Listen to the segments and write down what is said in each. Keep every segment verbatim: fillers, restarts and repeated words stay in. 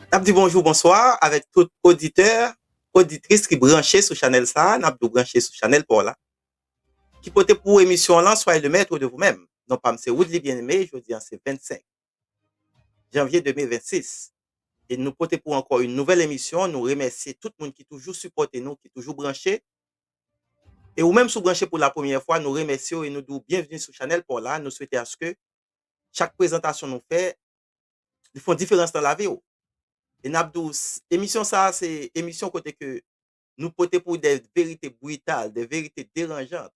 N ap di bonjou, bonswa avèk tout oditè, oditris ki branche sou chanèl sa a. N ap di w branche sou chanèl pa w la, ki pote pou ou emisyon lan Soyez le maître de vous-même. Non pa m se Woodly Bien-Aimé, jodi an se vennsenk janvye de mil vennsis. E nou pote pou ou ankò yon nouvèl emisyon. Nou remèsye tout moun ki toujou sipòte nou, ki toujou branche. E ou menm si w branche pou la premyè fwa, nou remèsye w e nou di w byenvni sou chanèl pa w la. Nou swete aske chak prezantasyon nou fè, li fè yon diferans nan lavi w. E n ap di w, s- emisyon sa a, se emisyon kote ke nou pote pou ou de verite brital, de verite deranjan,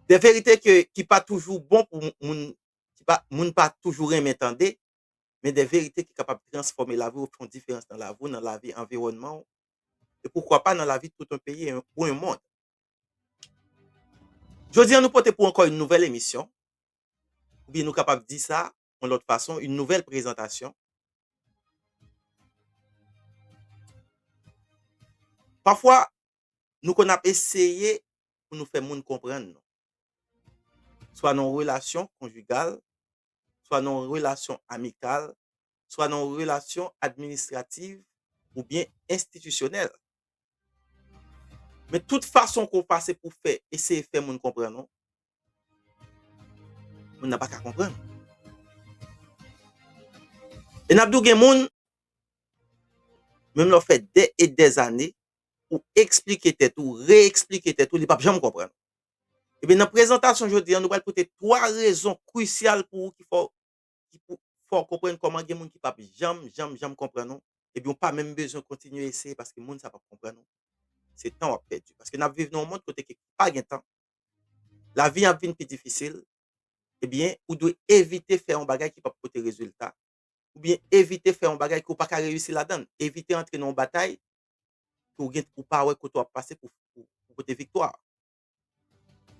de verite ke, ki pa toujou bon pou moun, ki pa, moun pa toujou renmen tande, men de verite ki kapab transfòme lavi w, fè yon diferans nan lavi w, nan lavi anviwònman w, e poukwa pa nan lavi tout yon peyi ou yon mond. Jodi an, nou pote pou ankò yon nouvèl emisyon, oubyen nou kapab di sa yon lòt fason, yon nouvèl prezantasyon. Pafwa, nou konn ap eseye pou nou fè moun konprann nou. Swa nan yon relasyon konjigal, swa nan yon relasyon amikal, swa nan yon relasyon administrativ oubyen enstitisyonèl. Men tout fason ke w pase pou fè, eseye fè moun konprann ou, moun nan pa ka konprann. E n ap di w gen moun, menm lè w fè dè e dè zane, ou eksplike tèt ou, reeksplike tèt ou, li p ap janm konprann. Ebyen, nan prezantasyon jodi an, nou pral pote twa rezon krisyal pou ou ki fè w, ki pou fè w konprann kòman gen moun ki p ap janm, janm, janm konprann ou. Ebyen, ou pa menm bezwen kontinye eseye paske moun sa p ap konprann ou. Se tan w ap pèdi. Paske n ap viv nan yon mond kote ke pa gen tan. Lavi ap vin pi difisil. Ebyen, ou dwe evite fè yon bagay ki p ap pote rezilta. Oubyen evite fè yon bagay ke w pa ka reyisi ladan l. Evite antre nan yon batay ke w gen, ou pa wè kote w ap pase pou, pou, pou pote viktwa.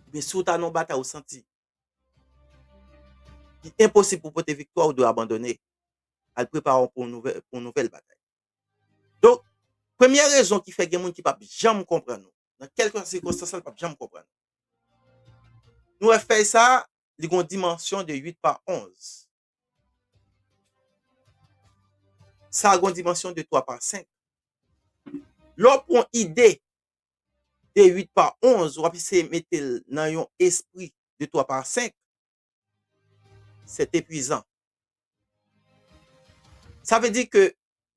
Ebyen, si w ta nan yon batay ou santi li enposib pou pote viktwa, ou dwe abandone. Al prepare w pou yon nouvèl, pou yon nouvèl batay. Donk, premyè rezon ki fè gen moun ki p ap janm konprann ou, nan kèlkeswa sikonstans la, li p ap janm konprann ou. Nou wè fèy sa a, li gen yon dimansyon de uit pa onz. Sa a gen yon dimansyon de twa pa senk. Lè w pran ide de uit pa onz, w ap eseye mete l nan yon espri de twa pa senk, c'est épuisant. Sa vle di ke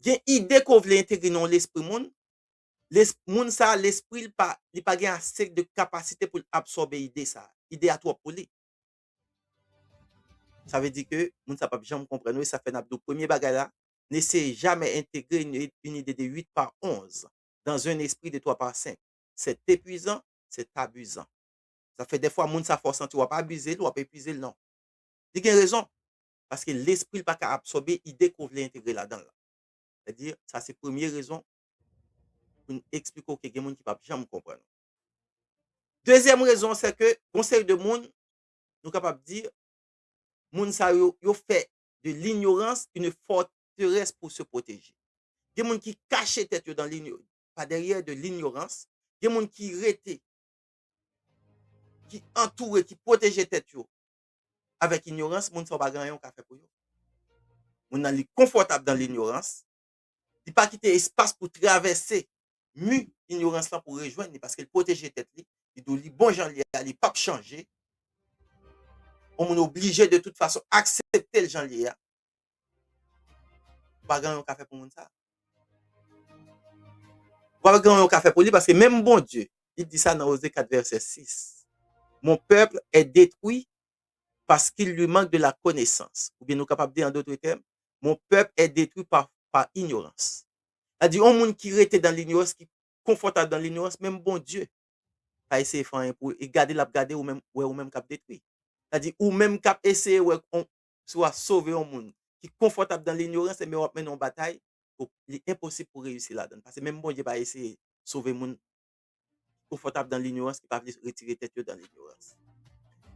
gen ide ke w vle entegre nan yon lespri moun, les- moun sa, lespri l pa, li pa gen ase de kapasite pou l absòbe ide sa. Ide a twòp pou li. Sa vle di ke moun sa p ap janm konprann ou, e sa fè n ap di w premye bagay la, n'essayez jamais intégrer une, une idée de huit par onze dans un esprit de trois par cinq. C'est épuisant, c'est abusant. Sa fè dèfwa moun sa fè w santi w ap abize l, w ap epuize l, non. Li gen rezon. Paske lespri l pa ka absòbe ide ke w vle entegre ladan l la. Sètadi, sa se premye rezon pou n eksplike w ke gen moun ki p ap janm konprann ou. Dezyèm rezon, se ke gon seri de moun, nou kapab di, moun sa yo, yo fè de l'ignorance une forteresse pour se protéger. Gen moun ki kache tèt yo dans l'igno- pa dèyè de l'ignorance. Gen moun ki rete, ki antoure, ki pwoteje tèt yo avèk inyorans, moun sa yo pa gen anyen yo ka fè pou yo. Moun nan li konfòtab dans l'ignorance. Li pa kite espas pou travèse mi inyorans lan pou rejwenn li, paske l pwoteje tèt li. Li di w li bon jan l ye a, li p ap chanje. Yon moun oblije de tout fason aksepte l jan l ye a. Ou pa gen anyen w ka fè pou moun sa. Ou pa gen anyen w ka fè pou li, paske menm Bondye, li di sa nan Oze kat vèsè sis. Mon peuple est détruit parce qu'il lui manque de la connaissance. Oubyen nou kapab di, en d'autres termes, mon peuple est détruit par, par ignorance. Sètadi, yon moun ki rete dans l'ignorance, ki konfòtab dans l'ignorance, menm Bondye pa eseye fè anyen pou ou, e gade l ap gade ou menm, wè ou menm k ap detwi. Sètadi, ou menm k ap eseye wè on, si w a sove yon moun ki konfòtab dans l'ignorance, ebyen w ap mennen yon batay, pou li enposib pou reyisi ladan l. Paske menm Bondye pa eseye sove moun konfòtab dans l'ignorance, ki pa vle retire tèt yo dans l'ignorance.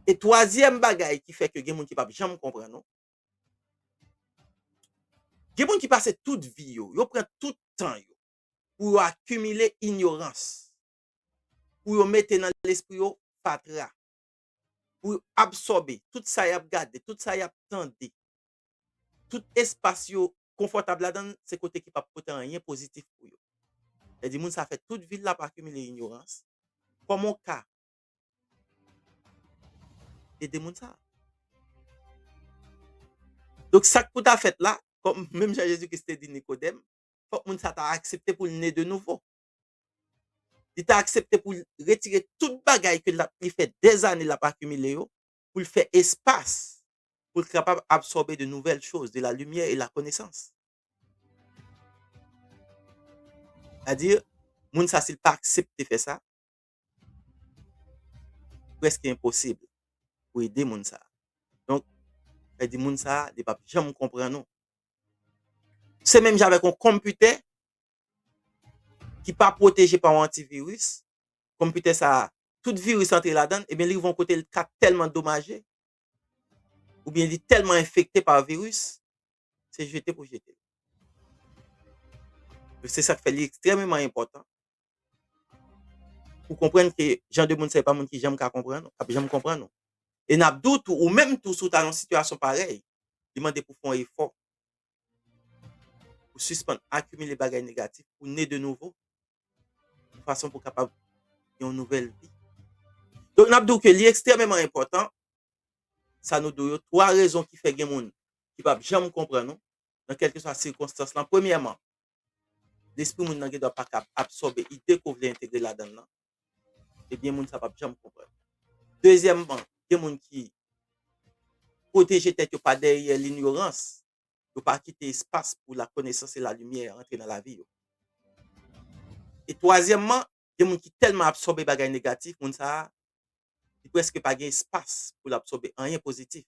E twazyèm bagay ki fè ke gen moun ki p ap janm konprann ou, gen moun ki pase tout vi yo, yo pran tout tan yo pou yo akimile inyorans, pou yo mete nan lespri yo fatra, pou yo absòbe tout sa y ap gade, tout sa y ap tande, tout espas yo konfòtab ladan l, se kote ki p ap pote anyen pozitif pou yo. Sa vle di moun sa fè tout vi l l ap akimile inyorans. Kòman w ka ede moun sa? Donk, sa k pou ta fèt la, kòm menm jan Jezi Kris te di Nikodèm, fòk moun sa ta aksepte pou l ne de nouvo. Li ta aksepte pou l retire tout bagay ke l ap, li fè dèzane l ap akimile yo, pou l fè espas, pou l kapab absòbe de nouvelles choses, de la lumière et la connaissance. Sètadi, moun sa, si l pa aksepte fè sa, prèske enposib pou ede moun sa. Donk, sa vle di moun sa, li p ap janm konprann ou. Se menm jan avèk yon konpitè ki pa pwoteje pa yon antiviris, konpitè sa, tout viris antre ladan l, ebyen, li rive yon kote, li ka tèlman domaje, oubyen li tèlman enfekte pa viris, se jete pou jete. Se sa k fè li ekstrèmeman enpòtan pou konprann ke jan de moun sa yo pa moun ki janm ka konprann ou, k ap janm konprann ou. E n ap di w tou, ou menm tou, si w ta nan yon sitiyasyon parèy, li mande pou w fè yon efò, pou sispann akimile bagay negatif, pou ne de nouvo, yon fason pou w kapab gen yon nouvèl vi. Donk, n ap di w ke li ekstrèmeman enpòtan, sa nou di w yo, twa rezon ki fè gen moun ki p ap janm konprann ou, nan kèlkeswa sikonstans lan. Premyèman, lespri moun nan gendwa pa ka absòbe ide ke w vle entegre ladan l lan. Ebyen, moun sa p ap janm konprann. Dezyèmman, gen moun ki pwoteje tèt yo pa dèyè linyorans. Yo pa kite espas pou la connaissance et la lumière antre nan lavi yo. E twazyèmman, gen moun ki tèlman absòbe bagay negatif, moun sa a, li prèske pa gen espas pou l absòbe anyen pozitif.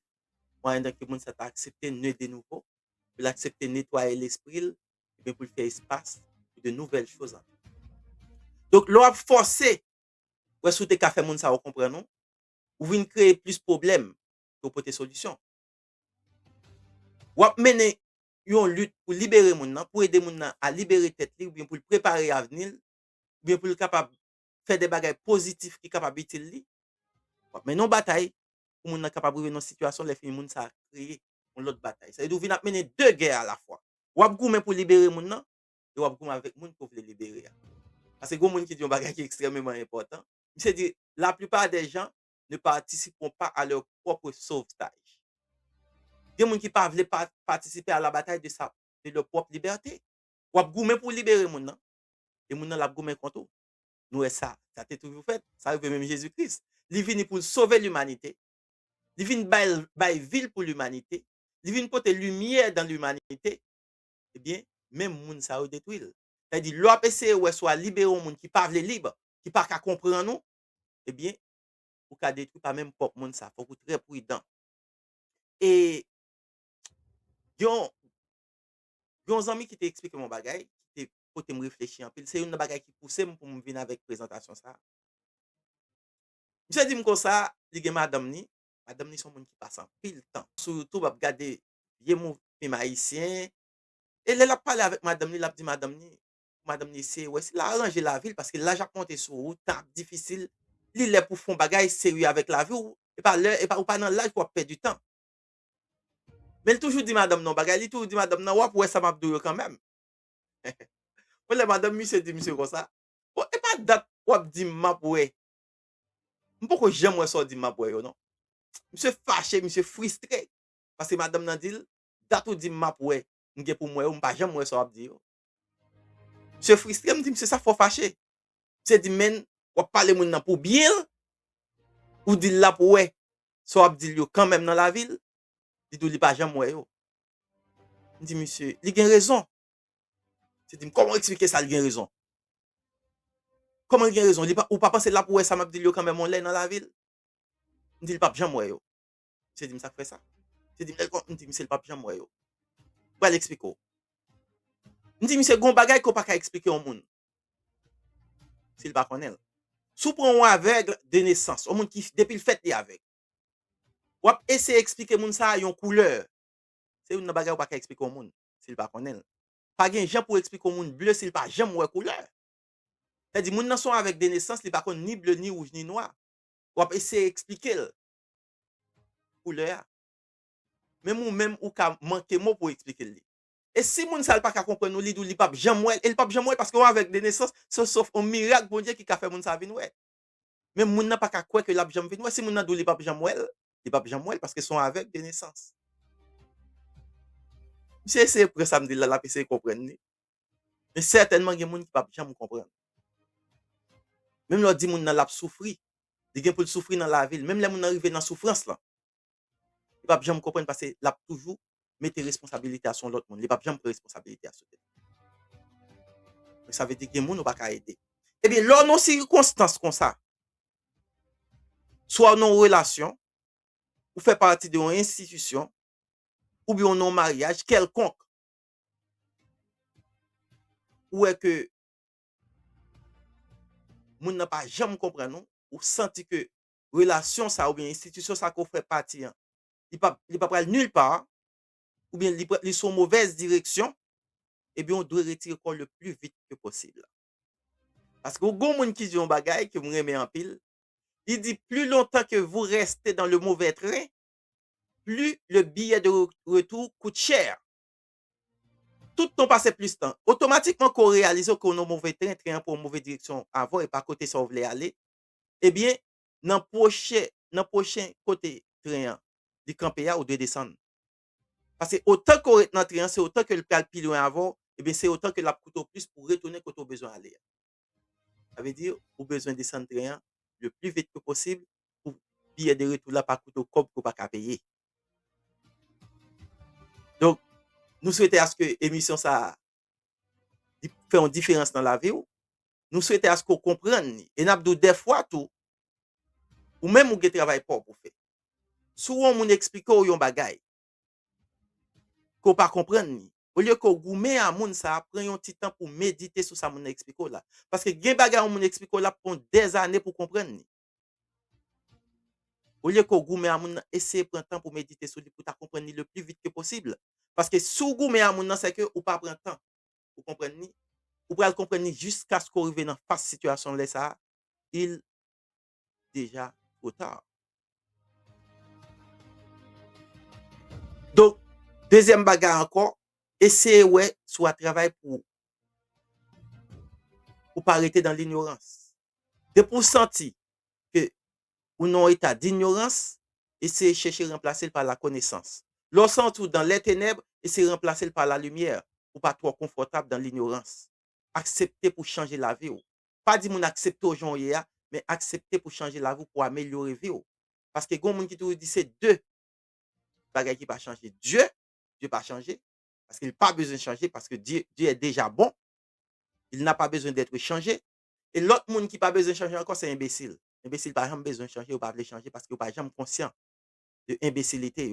Mwayendan ke moun sa ta aksepte ne de nouvo, pou l aksepte netwaye lespri l, ebyen pou l fè espas pou de nouvelles choses antre. Donk, lè w ap fòse, wè si w te ka fè moun sa yo konprann ou, ou vin kreye plis pwoblèm ke w pote solisyon. W ap mennen yon lit pou libere moun nan, pou ede moun nan a libere tèt li, oubyen pou l prepare avni l, oubyen pou l kapab fè de bagay pozitif ki kapab itil li. W ap mennen yon batay pou moun nan kapab rive nan yon sitiyasyon, lè fini moun sa a kreye yon lòt batay. Sa vle di w vin ap mennen de gè alafwa. W ap goumen pou libere moun nan, e w ap goumen avèk moun ke w vle libere a. Paske gen moun ki di yon bagay ki ekstrèmeman enpòtan. Misye di, la plupart des gens ne participeront pas à leur propre sauvetage. Gen moun ki pa vle pa, patisipe à la bataille de sa, de leur propre liberté. W ap goumen pou libere moun nan, e moun nan l ap goumen kont ou. Nou wè sa, sa te toujou fèt. Sa rive menm Jezi Kris. Li vini pou l sove limanite. Li vin bay, bay vi l pou limanite. Li vin pote limyè dan limanite. Ebyen, menm moun sa yo detwi l. Sa vle di, lè w ap eseye wè si w a libere yon moun ki pa vle lib, ki pa ka konprann ou, ebyen, ou ka detwi pa menm pwòp moun sa. Fòk ou trè pridan. E yon, yon zanmi ki te eksplike m yon bagay, ki te pote m reflechi anpil. Se youn nan bagay ki pouse m pou m vin avèk prezantasyon sa a. Misye di m konsa, li gen madanm ni, madanm ni se yon moun ki pase anpil tan sou YouTube ap gade vye mou-, fim ayisyen. E lè l ap pale avèk madanm ni, l ap di madanm ni, madanm ni eseye wè si l aranje lavi l, paske laj ap monte sou ou, tan ap difisil, li lè pou w fè yon bagay serye avèk lavi w, e pa lè, e pa, ou pa nan laj pou w ap pèdi tan. Men l toujou di madanm nan yon bagay, li toujou di madanm nan, w ap wè sa m ap di w yo kanmenm. Bon, lè madanm misye di misye konsa, bon, e pa dat w ap di m m ap wè. M poko janm wè sa w di m m ap wè yo, non. Misye fache, misye fristre. Paske madanm nan di l, dat ou di m m ap wè, m gen pou m wè yo, m pa janm wè sa w ap di yo. Misye fristre, m di misye sa fè w fache. Misye di m, men, w ap pale moun nan pou byen l, ou di l l ap wè sa w ap di l yo kanmenm nan lavi l, li di w li pa janm wè yo. M di misye, li gen rezon. Misye di m, kòman w eksplike sa, li gen rezon? Kòman li gen rezon? Li pa, ou pa panse l ap wè sa m ap di l yo kanmenm yon lè nan lavi l? M di l p ap janm wè yo. Misye di m sa k fè sa. Misye di m, lè l kon-, m di misye l p ap janm wè yo. M pral eksplike w. M di misye, gen yon bagay ke w pa ka eksplike yon moun si l pa konnen l. Si w pran yon avèg de nesans, yon moun ki depi l fèt li avèg, w ap eseye eksplike moun sa a yon koulè. Se youn nan bagay ou pa ka eksplike yon moun si l pa konnen l. Pa gen jan pou w eksplike yon moun ble si l pa janm wè koulè. Sètadi, moun nan se yon avèg de nesans, li pa konn ni ble, ni wouj, ni nwa. W ap eseye eksplike l koulè a. Menm ou menm, ou ka manke mo pou w eksplike l li. E si moun sa l pa ka konprann ou, li di w li p ap janm wè l, e li p ap janm wè l paske w avèg de nesans, se sof yon mirak Bondye ki ka fè moun sa vin wè. Men moun nan pa ka kwè ke l ap janm vin wè. Si moun nan di w li p ap janm wè l, li p ap janm wè l paske se yon avèg de nesans. Misye eseye pran sa m di l la, l ap eseye konprann li. Men sètènman, gen moun ki p ap janm konprann. Menm lè w di moun nan l ap soufri, li gen pou l soufri nan lavi l. Menm lè moun nan rive nan soufrans lan, li p ap janm konprann paske l ap toujou mete responsabilite a sou yon lòt moun. Li p ap janm pran responsabilite a sou tèt li. Donk, sa vle di gen moun ou pa ka ede. Ebyen, lè w nan yon sikonstans konsa, swa w nan yon relasyon, ou fè pati de yon enstitisyon, oubyen w nan yon maryaj kèlkonk, ou wè ke moun nan pa janm konprann ou, ou santi ke relasyon sa oubyen enstitisyon sa ke w fè pati an, li pa, li pa pral nil pa, oubyen li, pra- li sou yon movèz direksyon, ebyen, w dwe retire kò w le pli vit ke posib. Paske w gen yon moun ki di yon bagay ke m renmen anpil, li di, plus longtemps que vous restez dans le mauvais train, plus le billet de re- retour coûte cher. Tout tan w pase plis tan. Otomatikman ke w reyalize ke w nan move tren, tren an pran yon move direksyon avè w e pa kote sa w vle ale, ebyen, nan pwochen, nan pwochen kote tren an, li kanpe a, ou dwe desann. Paske otan ke w ret nan tren an, se otan ke l pral pi lwen avè w, ebyen, se otan ke l ap koute w plis pou w retounen kote w bezwen ale a. Sa vle di, ou bezwen desann tren an le pli vit ke posib pou biyè de retou la pa koute w kòb ke w pa ka peye. Donk, nou swete aske emisyon sa a li fè yon diferans nan lavi w. Nou swete aske w konprann li. E n ap di w dèfwa tou, ou menm ou gen travay pa w pou fè. Si w wè yon moun eksplike w yon bagay, ke w pa konprann li, olye ke w goumen a moun sa a, pran yon ti tan pou medite sou sa moun nan eksplike w la. Paske gen bagay yon moun eksplike w la, pran dèzane pou w konprann li. Olye ke w goumen a moun nan, eseye pran tan pou medite sou li, pou w ta konprann li le pli vit ke posib. Paske si w goumen a moun nan, se ke ou pa pran tan pou konprann li, ou pral konprann li jiskaske w rive nan fas sitiyasyon lè sa a, il deja two ta. Donk, dezyèm bagay ankò, eseye wè si w a travay pou ou pa rete nan linyorans. Depi w santi ke ou nan yon eta dinyorans, eseye chèche ranplase l pa lakonesans. Lè w santi w dans les ténèbres, eseye ranplase l pa lalimiè, pou w pa twò konfòtab dans l'ignorance. Aksepte pou chanje lavi w. Pa di moun aksepte w jan w ye a, men aksepte pou chanje lavi w, pou amelyore vi w. Paske gen moun ki toujou di se de bagay ki pa chanje. Dye, Dye pa chanje, paske li pa bezwen chanje, paske Dye, Dye est déjà bon. Il n'a pas besoin d'être changé. E lòt moun ki pa bezwen chanje ankò, se enbesil. Enbesil pa janm bezwen chanje, yo pa vle chanje paske yo pa janm konsyan de enbesilite yo.